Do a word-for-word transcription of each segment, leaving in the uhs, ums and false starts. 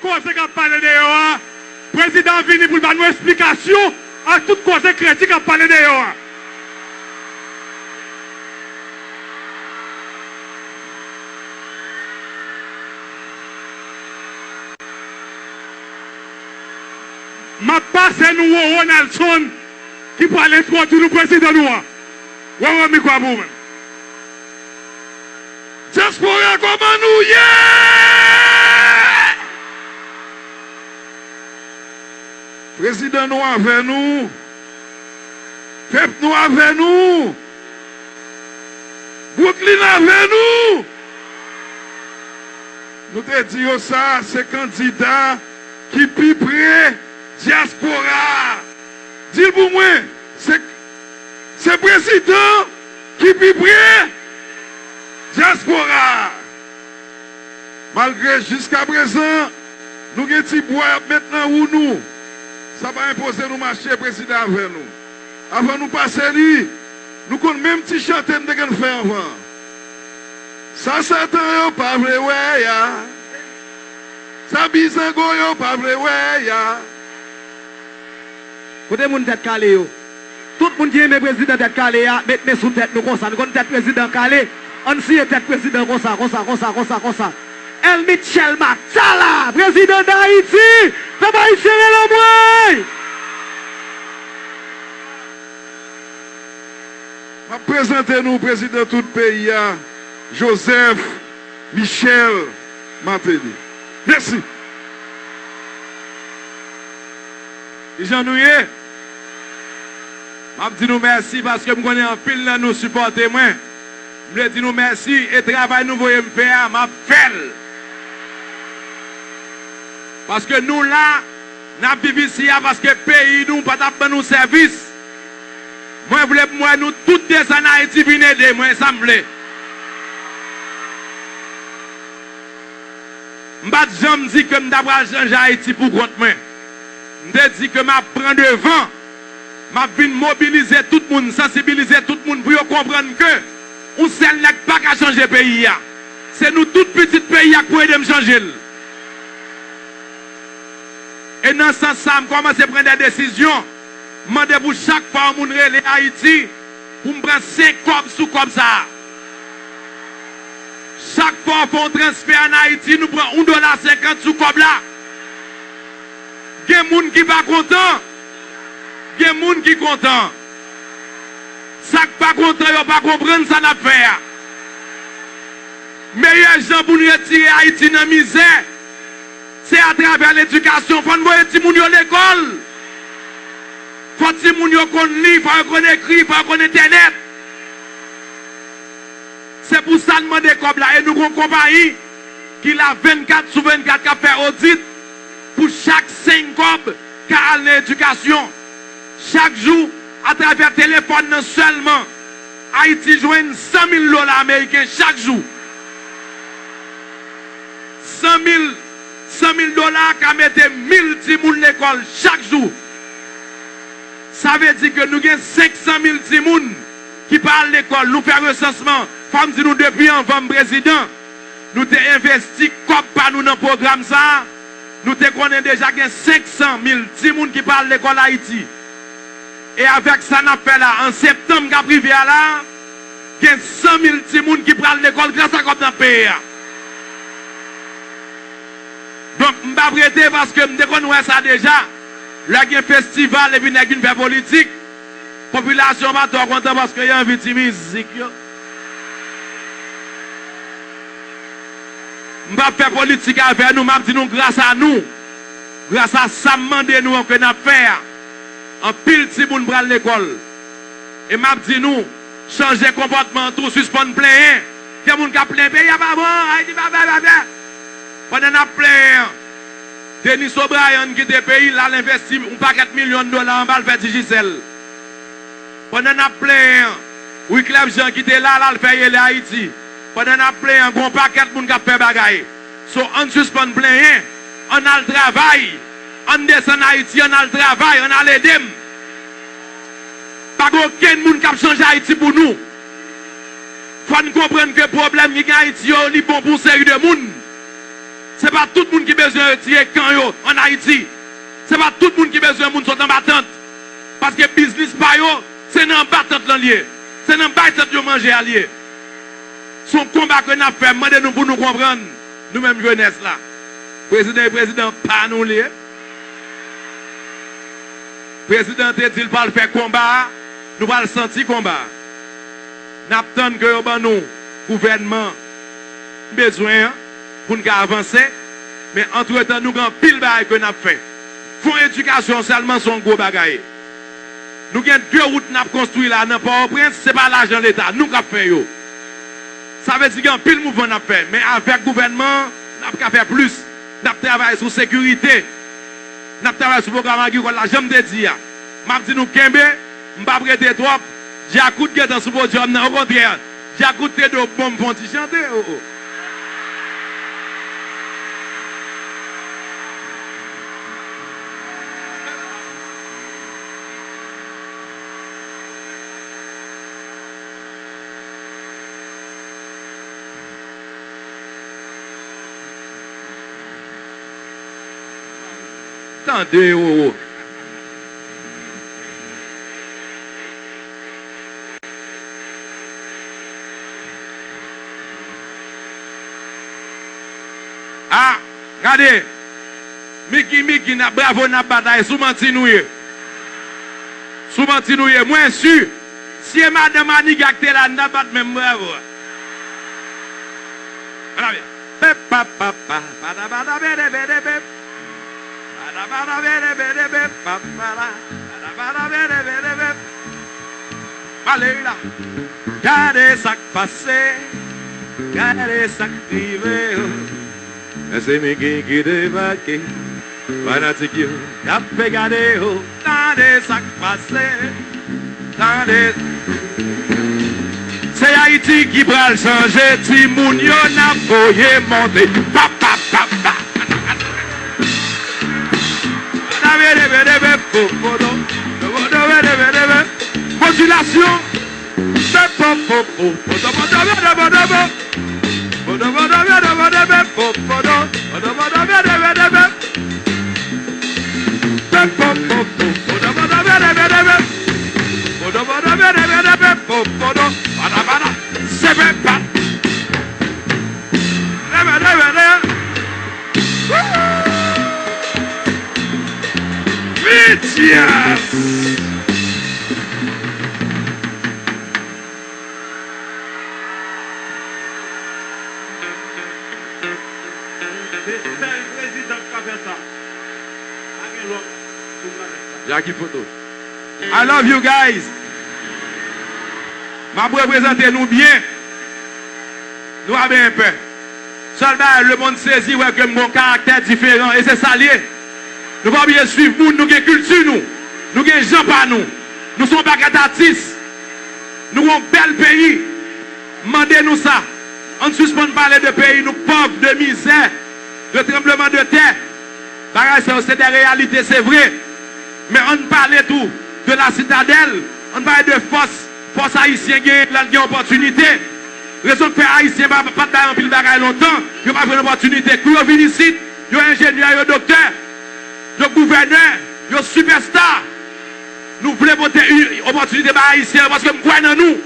Koze k ap pale deyò a, prezidan an vini pou l ba nou esplikasyon ak tout koze kredi k ap pale deyò a. M ap pase nou Roro Nelson ki pral entwodui nou prezidan nou an. Roro, mikwo a pou ou menm. Dyaspora, kòman nou ye? Prezidan nou avè nou. Pèp nou avè nou. Brooklyn avè nou. Nou te di yo sa, se kandida ki pi pre dyaspora a. Di l pou mwen, se, se prezidan ki pi pre dyaspora a. Malgre jiskaprezan, nou gen ti bwa y ap met nan wou nou, sa pa enpoze nou mache, prezidan avè nou. Avan nou pase li, nou konn menm ti chante n te konn fè anvan. Sa Satan yo pa vle wè a, sa bizango yo pa vle wè a. Kote moun tèt kale yo? Tout moun ki renmen prezidan tèt kale a, met men sou tèt nou konsa. Nou konn tèt prezidan kale. Ann siye tèt prezidan konsa, konsa, konsa, konsa, konsa. El Michel Matala, prezidan Dayiti, pèp ayisyen rele anmwey! M ap prezante nou prezidan tout peyi a, Joseph Michel Martelly. Mèsi. Kijan nou ye? M ap di nou mèsi paske m konnen anpil nan nou sipòte mwen. M vle di nou mèsi e travay nou voye m fè a, m ap fè l. Paske nou la, n ap viv isi a paske peyi nou pa t ap ban nou sèvis. Mwen vle pou m wè nou tout desann Ayiti vin ede mwen, sa m vle. M pa t janm di ke m ta pral chanje Ayiti pou kont mwen. M te di ke m ap pran devan, m ap vin mobilize tout moun, sansibilize tout moun pou yo konprann ke yon sèl nèg pa ka chanje peyi a. Se nou tout pitit peyi a k pou ede m chanje l. E nan sans sa a, m kòmanse pran de desizyon. M mande pou chak fwa yon moun rele Ayiti, pou m pran senk kòb sou kòb sa a. Chak fwa w fè yon transfè ann Ayiti, nou pran yon dola senkant sou kòb la. Gen moun ki pa kontan, gen moun ki kontan. Sa k pa kontan yo pa konprann sa n ap fè a. Meyè jan pou n retire Ayiti nan mizè, se atravè ledikasyon. Fò n voye timoun yo lekòl. Fò timoun yo konn li, fò yo konn ekri, fò yo konn entènèt. Se pou sa n mande kòb la. E nou gon konpayi ki la vennkat sou vennkat k ap fè odit pou chak senk kòb ka al nan edikasyon. Chak jou, atravè telefòn nan sèlman, Ayiti jwenn san mil dola ameriken chak jou. San mil, san mil dola ka mete mil timoun lekòl chak jou. Sa vle di ke nou gen senk san mil timoun ki pa al lekòl. Nou fè resansman. Fò m di nou, depi anvan m prezidan, nou te envesti kòb pa nou nan pwogram sa a. Nou te konnen deja gen senk san mil timoun ki pa al lekòl Ayiti. E avèk sa n ap fè la, an septanm k ap rive a la, gen san mil timoun ki pral lekòl gras a kòb n ap peye a. Donk, m p ap rete paske m te konn wè sa deja. Lè gen festival epi nèg vin fè politik, popilasyon pa twò kontan paske yo anvi ti mizik yo. M p ap fè politik avè nou, m ap di nou gras a nou. Gras a sa m mande nou an ke n ap fè a, anpil timoun pral lekòl. E m ap di nou, chanje konpòtman an tou, sispann plenyen. Gen moun k ap plenyen, peyi a pa bon, Ayiti pa fè, pa fè. Pandan n ap plenyen an, Denis O'Brien kite peyi l, l al envesti yon pakèt milyon dola anba l fè Digicel. Pandan n ap plenyen an, Wyclef Jean kite la, l al fè Yele Ayiti. Pandan n ap plenyen an, gen yon pakèt moun k ap fè bagay. So, ann sispann plenyen, ann al travay, ann desann Ayiti, ann al travay, ann al ede m. Pa gen okenn moun k ap chanje Ayiti pou nou. Fò n konprann ke pwoblèm ki gen Ayiti yo, li bon pou yon seri de moun. Se pa tout moun ki bezwen retire kan yo ann Ayiti. Se pa tout moun ki bezwen moun sot anba tant. Paske biznis pa yo, se nan anba tant lan l ye. Se nan bay tant yo manje a l ye. Se yon konba ke n ap fè. M mande nou pou nou konprann, nou menm jenès la. Prezidan e prezidan pa nou l ye. Prezidan te di l pral fè konba a, nou pral santi konba a. N ap tann ke yo ban nou gouvènman n bezwen an pou n ka avanse, men antretan nou gen anpil bagay ke n ap fè. Fon edikasyon sèlman se yon gwo bagay. Nou gen de wout n ap konstwi la nan Pòtoprens, se pa lajan Leta, nou k ap fè yo. Sa vle di gen anpil mouvman n ap fè, men avèk gouvènman an, n ap ka fè plis. N ap travay sou sekirite. N ap travay sou pwogram agrikòl la, jan m te di a. M ap di nou kenbe, m p ap rete twòp. Djakout gentan sou podyòm nan, okontrè, Djakout te do bon m fè yon ti chante, o, o. Tande, o, o. A, gade. Miki, Miki, n ap bravo, n ap batay. Sou manti nou ye. Sou manti nou ye. Mwen si, si e madanm Aniga k te la, n ta bat menm bravo a. Ala byen. Pep, pap, pap, pa, pa, ta, pa, ta, bede, bede, pep. Pa, ta, pa, ta, bede, bede, pep, pap, pa, la. Pa, ta, pa, ta, bede, bede, pep. Malè la. Gade sa k pase. Gade sa k rive yo. Men se Miki ki debake. Fanatik yo, y ap fè gade yo. Tande sa k pase. Tande. Se Ayiti ki pral chanje, timoun yo n ap voye monte. Pa, pa, pa, pa. Modulation. Yes! Se sèl prezidan k ka fè sa. Pa gen lòt sou planèt la. Jackie Foto. I love you guys. M ap reprezante nou byen. Nou pa bezwen pè. Sèl bagay, lemonn sezi wè ke m gon karaktè diferan, e se sa l ye. Nou pa oblije swiv moun, nou gen kilti nou. Nou gen jan pa nou. Nou se yon pakèt atis. Nou gon bèl peyi. M mande nou sa. Ann sispann pale de peyi nou pòv, de mizè, de tranbleman de tè. Bagay sa yo se de reyalite, se vre. Men ann pale tou de la sitadèl, ann pale de fòs, fòs ayisyen genyen lè l gen opòtinite. Rezon k fè ayisyen pa, pa t bay anpil bagay lontan, yo pa jwenn opòtinite. Kou yo vin isit, yo enjenyè, yo doktè, yo gouvènè, yo sipèsta. Nou vle pote yu-, opòtinite bay ayisyen yo paske m kwè nan nou.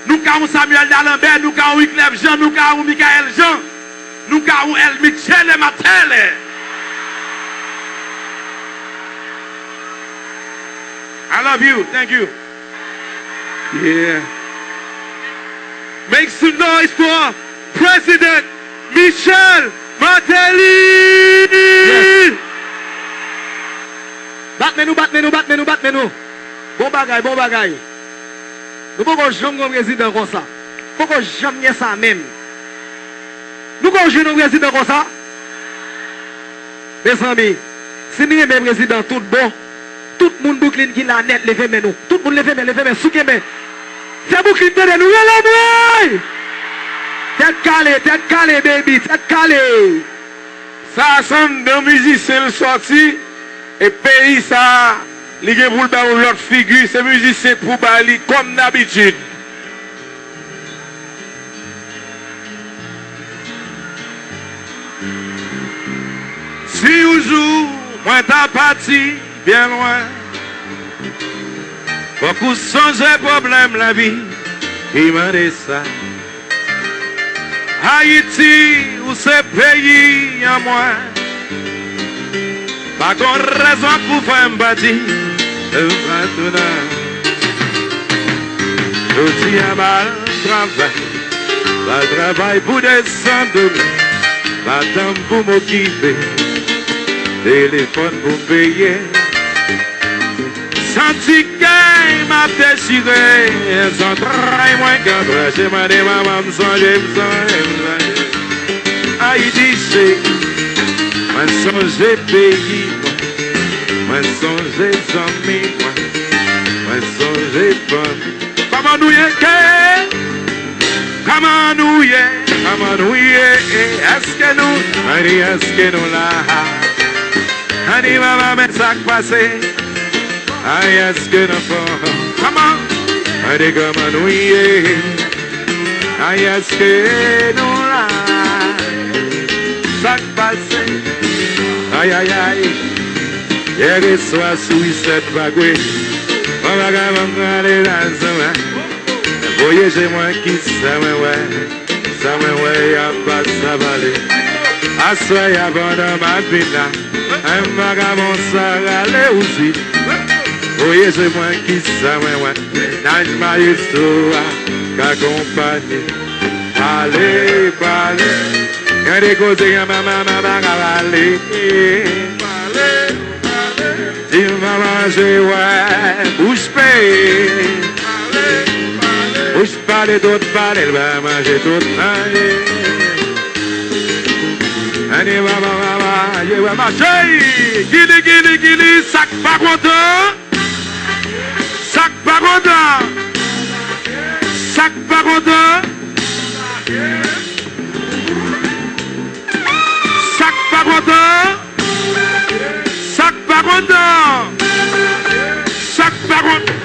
Nou ka yon Samuel Dalembert, nou ka yon Wyclef Jean, nou ka yon Michaël Jean, nou ka yon El Michele Martelly. I love you. Thank you. Yeah. Make some noise for President Michel Martelly! Yes. Bat men nou, bat men nou, bat men nou, bat men nou. Bon bagay, bon bagay. Nou poko janm gen yon prezidan konsa. Poko janm gen sa menm. Nou ko jwenn yon prezidan konsa? Mezanmi, si n renmen prezidan tout bon, tout moun Bouklin ki la nèt, leve men nou. Tout moun leve men, leve men, souke men. Fè Bouklin tande nou, rele mwen! Tèt kale, tèt kale, baby, tèt kale! Sa a se anndan mizisyen l sòti, e peyi sa a, li gen pou l bay yon lòt figi, se mizisyen k pou bay li kòm dabitid. Si yon jou mwen ta pati byen lwen, fòk ou sonje pwoblèm lavi ki mande sa. Ayiti, ou se peyi an mwen. Pa gon rezon pou fè m pati, m pa tounen. Jodi a m al travay, m al travay pou desann domi. Madanm pou m okipe, telefòn pou m peye. Santi kè m ap dechire, zantray mwen k ap rache, mande manman m sonje, m sonje, m sonje. Ayiti cheri, mwen sonje peyi mwen, mwen sonje zanmi mwen, mwen sonje fanmi. Kòman nou ye, kè? Kòman nou ye? Kòman nou ye? Èske nou, mande, èske nou la? Mande manman, men sa k pase. Ay, èske n anfòm? Kòman? Mande kòman nou ye? Ay, èske nou la? Sa k pase? Ay, ay, ay. Yè swa sou Reset Parkway, yon vagabon ale nan zòn. Voye je mwen, kisa mwen wè? Sa mwen wè y ap pase pale. Aswè a pandan m ap vin la, yon vagabon sa rale ouzin. Voye je mwen, kisa mwen wè? Mennaj Mayestwo a k akonpanye. Pale, pale. Gade koze yon manman, manman pa ka pale. Pale, pale. Di m pa manje, wè, bouch pe. Bouch pale, tout pale, l pa manje, tout manje. Ane, mama, mama, ye, wè, mache. Gili, gili, gili, sa k pa kontan. Sa k pa kontan. Sa k pa kontan. Sa k pa kontan. Sa k pa kontan? Sa k pa kontan?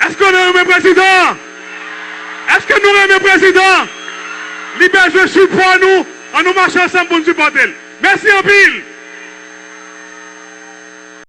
Èske nou renmen prezidan? Èske nou renmen prezidan? Li bezwen sipò nou. Ann nou mache ansanm pou n sipòte l. Mèsi anpil.